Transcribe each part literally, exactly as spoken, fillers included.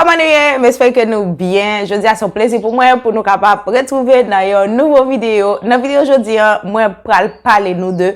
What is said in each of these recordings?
Kòman nou ye? M espere ke nou byen. Jodi a se yon plezi pou mwen pou nou kapab retwouve nan yon nouvo videyo. Nan videyo jodi a, mwen pral pale nou de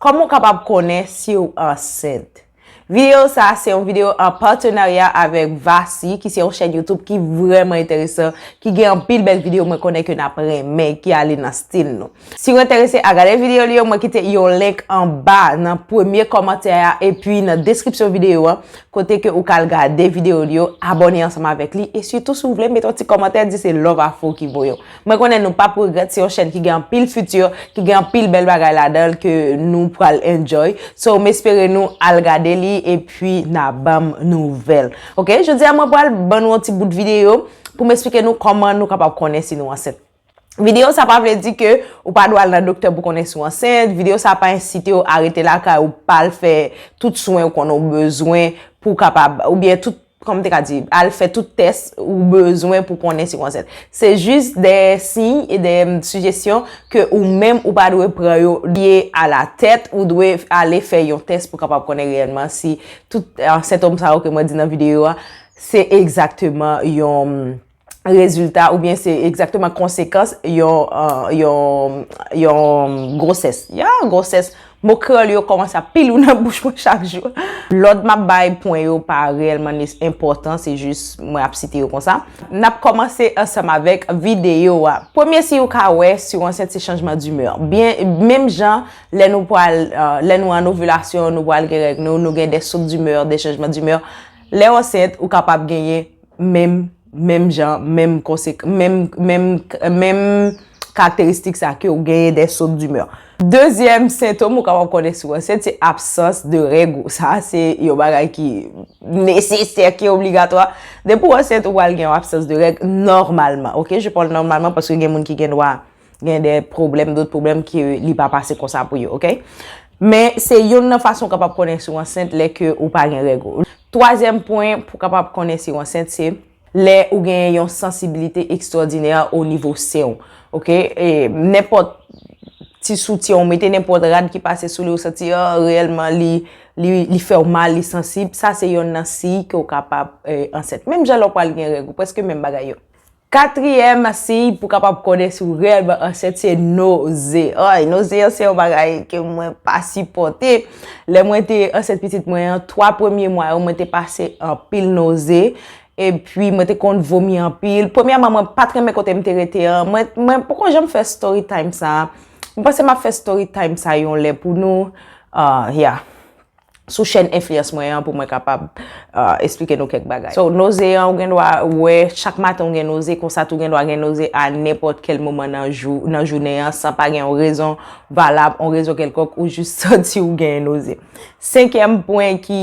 kòman w kapab konnen si w ansent. Videyo sa a se yon videyo an patenarya avèk Vasi, ki se yon chèn YouTube ki vrèman enteresan, ki gen anpil bèl videyo mwen konnen ke n ap renmen, ki ale nan stil nou. Si w enterese a gade videyo li yo, mwen kite yon link anba nan premye kòmantè a, epi nan deskripsyon videyo a, kote ke ou ka al gade videyo li yo, abòne ansanm avèk li, e sitou si w vle mete yon ti kòmantè, di se Love Afro ki voye w. Mwen konnen nou p ap regrèt, se yon chèn ki gen anpil fiti, ki gen anpil bèl bagay ladan l ke nou pral enjoy. So, m espere nou al gade li, epi n a ban m nouvèl. Oke, jodi a mwen pral ban nou yon ti bout videyo pou m esplike nou kòman nou kapab konnen si nou ansent. Videyo sa pa vle di ke ou pa dwe al nan doktè pou konnen si w ansent. Videyo sa pa ensite w a rete lakay ou, pa al fè tout swen ou konnen w bezwen pou w kapab, oubyen tout, kòman m te ka di, al fè tout tès ou bezwen pou konnen si w ansent. Se jis de siy e de, mm, sijesyon ke ou menm ou pa dwe pran yo lye a la tèt, ou dwe ale fè yon tès pou kapab konnen reyèlman si tout, eh, sentòm sa yo ke mwen di nan videyo a, se egzakteman yon, mm, rezilta oubyen se egzakteman konsekans yon, eh, yon, yon gwosès. Ya, gwosès. Mo kreyòl yo kòmanse ap pile nan bouch mwen chak jou. Lòd m ap bay pwen yo pa reyèlman nes-, enpòtan, se jis mwen ap site yo konsa. N ap kòmanse ansanm avèk videyo a. Premye siy ou ka wè si w ansent se chanjman dimè. Byen, menm jan, lè nou pral, eh, lè nou an ovilasyon, nou pral gen règ nou, nou gen de sot dimè, de chanjman dimè. Lè w ansent, ou kapab genyen menm, menm jan, menm konsek-, menm, menm, menm karakteristik sa ke w genyen de sot dimè. Dezyèm sentòm ou kapab konnen si w ansent, se absans de règ ou. Sa, se yon bagay ki nesesè, ki obligatwa. Depi w ansent, ou pral gen yon absans de règ nòmalman. Oke, je parle nòmalman paske gen moun ki gen dwa gen de pwoblèm, dòt pwoblèm ke li pa pase konsa pou yo, oke? Men se yonn nan fason w kapab konnen si w ansent lè ke ou pa gen règ ou. Twazyèm pwen pou w kapab konnen si w ansent, se lè ou gen yon sansiblite ekstwòdinè o nivo sen w, oke? E nenpòt ti soutyen ou mete, nenpòt rad ki pase sou li, ou santi, ah, reyèlman, li, li, li fè w mal, li sansib, sa se yonn nan siy ke w kapab, eh, ansent. Menm jan lè w pral gen règ ou, prèske menm bagay yo. Katriyèm siy pou kapab konnen si w reyèlman ansent, se noze. Ay, noze an se yon bagay ke mwen pa sipòte. Lè mwen te ansent pitit mwen an, twa premye mwa yo, mwen te pase anpil noze. Epi, mwen te konn vomi anpil. Premyèman, mwen pa t renmen kote m te rete an. Mwen, mwen poko janm fè story time sa. Mwen panse m ap fè story time sa yon lè pou nou. Ah, yeah. Sou chèn enfliyans mwen an pou mwen kapab, ah, esplike nou kèk bagay. So, noze an, ou gen dwa wè, chak maten ou gen noze, konsa tou gen dwa gen noze a nenpòt kèl moman nan jou, nan jounen an, san pa gen yon rezon valab, yon rezon kèlkòk, ou jis santi ou gen noze. Senkyèm pwen ki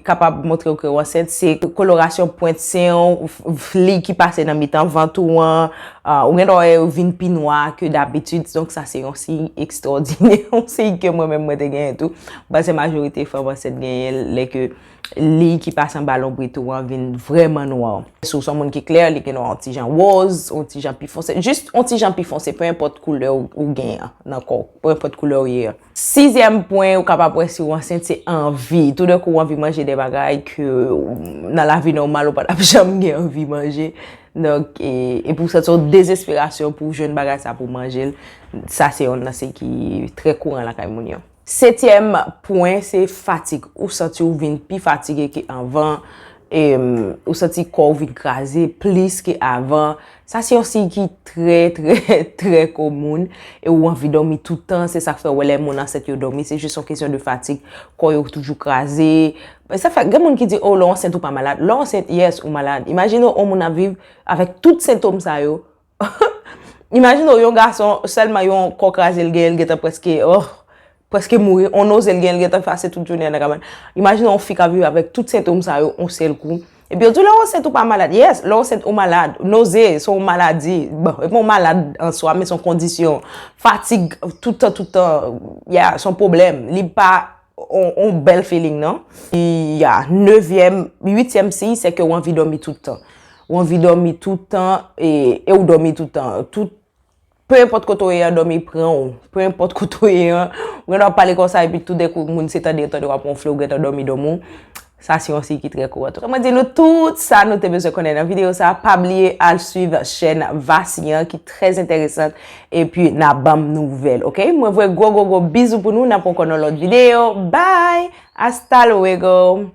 kapab montre w ke w ansent, se kolorasyon pwent sen w, f-, f-, li ki pase nan mitan vant ou an, ah, ou gen dwa wè yo vin pi nwa ke dabitid, donk sa se yon siy ekstwòdinè, yon siy ke mwen menm mwen te genyen tou. Paske majorite fanm ansent genyen l, lè ke li ki pase anba lonbrit ou an vin vrèman nwa. Si w se yon moun ki klè, li gen yon ti jan woz, yon ti jan pi fonse, jis yon ti jan pi fonse, pe enpòt koulè ou, ou gen an nan kò w, pe enpòt koulè w ye an. Sizyèm pwen ou kapab wè si w ansent, se anvi. Toudenkou, w anvi manje de bagay ke w, nan lavi nòmal, ou pa t ap janm gen anvi manje. Donk, e, e pou w santi w dezesperasyon pou w jwenn bagay sa pou w manje l, sa se yon nan siy ki trè kouran lakay moun yo. Setyèm pwen, se fatig. Ou santi w vin pi fatige ke anvan. Em, ou santi kò w vin kraze plis ke avan. Sa se yon siy ki trè, trè, trè komoun. E ou anvi dòmi tout tan. Se sa k fè w wè lè moun ansent yo dòmi, se jis yon kesyon de fatig. Kò yo toujou kraze. Sa fè, gen moun ki di, "Oh, lè w ansent ou pa malad." Lè w ansent, yes, ou malad. Imajine w, yon moun ap viv avèk tout sentòm sa yo. Imajine w, yon gason, sèlman yon kò kraze l genyen, l gentan prèske, oh, prèske mouri, yon noze l genyen, l gentan pase tout jounen an nan kabann. Imajine yon fi k ap viv avèk tout sentòm sa yo yon sèl kou. Epi yo di w lè w ansent ou pa malad. Yes, lè w ansent ou malad. Noze, se yon maladi. Bon, e pa yon malad an swa, men se yon kondisyon. Fatig, tout tan, tout tan, ya, se yon pwoblèm. Li pa yon, yon bèl feeling, non. Ya, nevyèm, uityèm siy, se ke w anvi dòmi tout tan. Ou anvi dòmi tout tan, e, e ou dòmi tout tan. Tout, pe enpòt kote w ye an, dòmi pran w. Pe enpòt kote w ye an, ou gen dwa pale konsa, epi toudenkou, moun se tande, tande w ap wonfle, ou gentan dòmi, dòmi w. Sa se yon siy ki trè kou. Antouka, mwen di nou tout sa nou te bezwen konnen nan videyo sa. Pa bliye al swiv chèn Vasiyan ki trè enteresan. Epi n a ban m nouvèl, oke? Mwen voye gwo, gwo, gwo bizou pou nou. N ap wè ankò nan lòt videyo. Bye! Hasta luego!